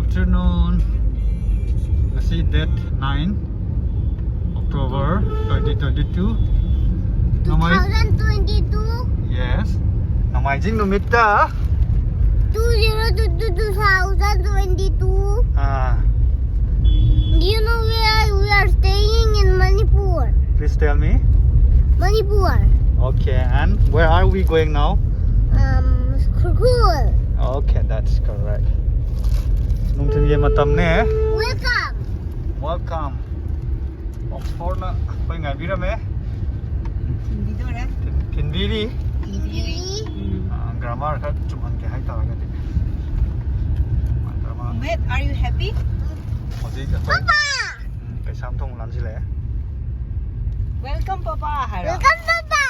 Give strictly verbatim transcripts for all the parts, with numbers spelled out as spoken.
Afternoon. Ngasi date nine October twenty twenty-two. Namai- Two thousand twenty-two. Yes. Nomaijing numitta. Two zero two two two thousand twenty-two. Ah, Do you know where we are staying in Manipur? Please tell me. Manipur. Okay, and where are we going now? Um, school. Okay, that's correct. ꯅꯨꯡꯊꯤꯜꯒꯤ ꯃꯇꯝꯅꯦ꯫ Welcome. Welcome. Oxford ꯅ ꯑꯩꯈꯣꯏ ꯉꯥꯏꯕꯤꯔꯝꯃꯦ꯫ ꯊꯤꯟꯕꯤꯗꯣꯔꯦ꯫ ꯊꯤꯟꯕꯤꯔꯤ꯫ Injury. ꯎꯝ꯫ ꯑ, grammar ꯈꯔ ꯆꯨꯝꯍꯟꯒꯦ ꯍꯥꯏꯇꯥꯔꯒꯗꯤ꯫ Grammar Umed, are you happy? ꯍꯧꯖꯤꯛ ꯑꯩꯈꯣꯏ, ꯎꯝ, Keishamthong ꯂꯥꯟꯁꯤꯜꯂꯛꯑꯦ꯫ Welcome, Papa ꯍꯥꯏꯔꯣ꯫ Welcome, Papa.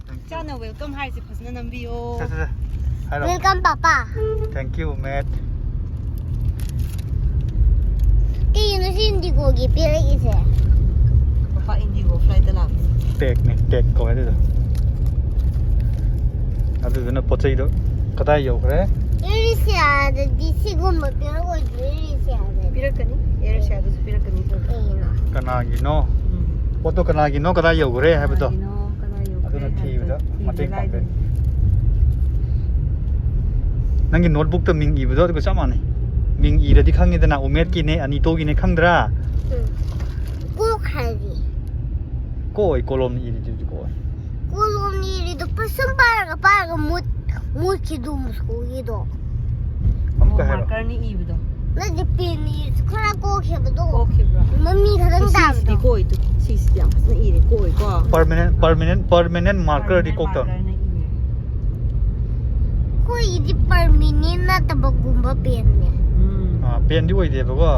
Thank you. ꯏꯆꯥꯅ welcome ꯍꯥꯏꯔꯤꯁꯦ ꯐꯖꯅ ꯅꯝꯕꯤꯌꯣ꯫ ꯁꯦ, ꯁꯦ, ꯁꯦ꯫ ꯍꯥꯏꯔꯣ꯫ Welcome, Papa. Thank you, mate. ꯀꯩꯅꯣ ꯁꯤ ꯏꯟꯗꯤꯒꯣꯒꯤ ꯄꯤꯔꯛꯏꯁꯦ? Papa Indigo flight ꯇ ꯂꯥꯛꯄꯅꯦ꯫ Tag ꯅꯦ, tag ꯀꯧꯋꯦ ꯑꯗꯨꯗꯣ꯫ ꯑꯗꯨꯗꯨꯅ ꯄꯣꯠ ꯆꯩꯗꯣ ꯀꯗꯥꯏ ꯌꯧꯈ꯭ꯔꯦ? ꯑꯦꯔꯤꯁꯤꯌꯥꯗꯗꯤ ꯁꯤꯒꯨꯝꯕ ꯄꯤꯔꯛꯑꯣꯏꯗ꯭ꯔꯣ? ꯑꯦꯔꯤꯁꯤꯌꯥꯗꯗꯤ ꯄꯤꯔꯛꯀꯅꯤ, ꯑꯦꯔꯤꯁꯤꯌꯥꯗꯁꯨ ꯄꯤꯔꯛꯀꯅꯤ꯫ ꯀꯩꯅꯣ? ꯀꯅꯥꯒꯤꯅꯣ? ꯎꯝ꯫ ꯄꯣꯠꯇꯣ ꯀꯅꯥꯒꯤꯅꯣ, ꯀꯗꯥꯏ ꯌꯧꯈ꯭ꯔꯦ ꯍꯥꯏꯕꯗꯣ꯫ ꯀꯅꯥꯒꯤꯅꯣ, ꯀꯗꯥꯏ ꯌꯧꯈ꯭ꯔꯦ ꯑꯗꯨꯅ ꯍꯥꯏꯕꯗꯣ ꯊꯤꯕꯗ ꯊꯤꯕ ꯃꯇꯦꯡ ꯄꯥꯡꯒꯅꯤ꯫ ꯂꯥꯏꯗꯣꯏꯅꯤ꯫ ꯅꯪꯒꯤ notebook ꯇ ꯃꯤꯡ ꯏꯕꯗꯣ ꯑꯗꯨꯒ ꯆꯞ ꯃꯥꯟꯅꯩ꯫ ꯃꯤꯡ ꯏꯔꯗꯤ ꯈꯪꯉꯤꯗꯅ, ꯎꯃꯦꯗꯀꯤꯅꯦ, ꯑꯅꯤꯇꯣꯒꯤꯅꯦ, ꯈꯪꯗ꯭ꯔꯥ? ꯎꯝ꯫ ꯀꯣꯛ ꯍꯥꯏꯗꯤ? ꯀꯣꯏ ꯀꯣꯂꯣꯝꯅ ꯏꯔꯤꯗꯨꯗꯤ ꯀꯣꯏ꯫ ꯀꯣꯂꯣꯝꯅ ꯏꯔꯤꯗꯣ ꯁꯨꯝ ꯄꯥꯔꯒ ꯄꯥꯔꯒ ꯃꯨꯠ ꯃꯨꯠꯈꯤꯗꯣ ꯃꯨꯁꯀꯨꯒꯤꯗꯣ꯫ ꯑꯃꯨꯛꯀ ꯍꯥꯏꯔꯣ꯫ Marker ꯅ ꯏꯕꯗꯣ꯫ ꯅꯠꯇꯦ, pen ꯅ ꯏꯔꯁꯨ ꯈꯔ ꯀꯣꯛꯈꯤꯕꯗꯣ꯫ ꯀꯣꯛꯈꯤꯕ꯭ꯔꯣ? ꯃꯃꯤ ꯈꯛꯇꯪ ꯁꯤꯁꯤꯗꯤ ꯇꯥꯕꯗꯣ꯫ ꯀꯣꯏꯗꯣ꯫ ꯁꯤꯁꯤꯗꯤ ꯌꯥꯝ ꯐꯖꯅ ꯏꯔꯦ, ꯀꯣꯏꯀꯣ꯫ Permanent, permanent, permanent marker ꯗꯤ ꯀꯣꯛꯇꯕꯅꯤ꯫ Marker ꯅ ꯏꯔꯦ꯫ ꯑꯩꯈꯣꯏꯒꯤꯗꯤ permanent ꯅꯠꯇꯕꯒꯨꯝꯕ pen ꯅꯦ꯫ ꯎꯝ꯫ ꯑꯥ, pen ꯗꯤ ꯑꯣꯏꯗꯦꯕꯀꯣ꯫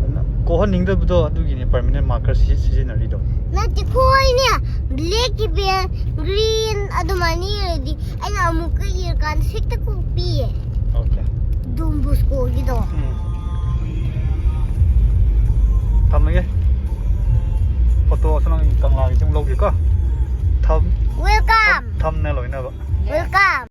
ꯑꯗꯨꯅ ꯀꯣꯛꯍꯟꯅꯤꯡꯗꯕꯗꯣ ꯑꯗꯨꯒꯤꯅꯦ permanent marker ꯁꯤ-, ꯁꯤꯖꯤꯟꯅꯔꯤꯗꯣ꯫ ꯅꯠꯇꯦ, ꯑꯩꯈꯣꯏꯅꯦ, black ꯀꯤ pen, green ꯑꯗꯨꯃꯥꯏꯅ ꯏꯔꯗꯤ ꯑꯩꯅ ꯑꯃꯨꯛꯀ ꯏꯔꯀꯥꯟꯗ ꯍꯦꯛꯇ ꯀꯣꯛꯄꯤꯌꯦ꯫ Okay. Don Bosco ꯒꯤꯗꯣ꯫ ꯎꯝ꯫ ꯊꯝꯃꯒꯦ꯫ Photo ꯑꯁꯣꯝ ꯀꯪꯂꯥꯒꯤ ꯁꯨꯝ ꯂꯧꯒꯦꯀꯣ꯫ Thumb-, Welcome. thumbnail ꯑꯣꯏꯅꯕ꯫ Welcome.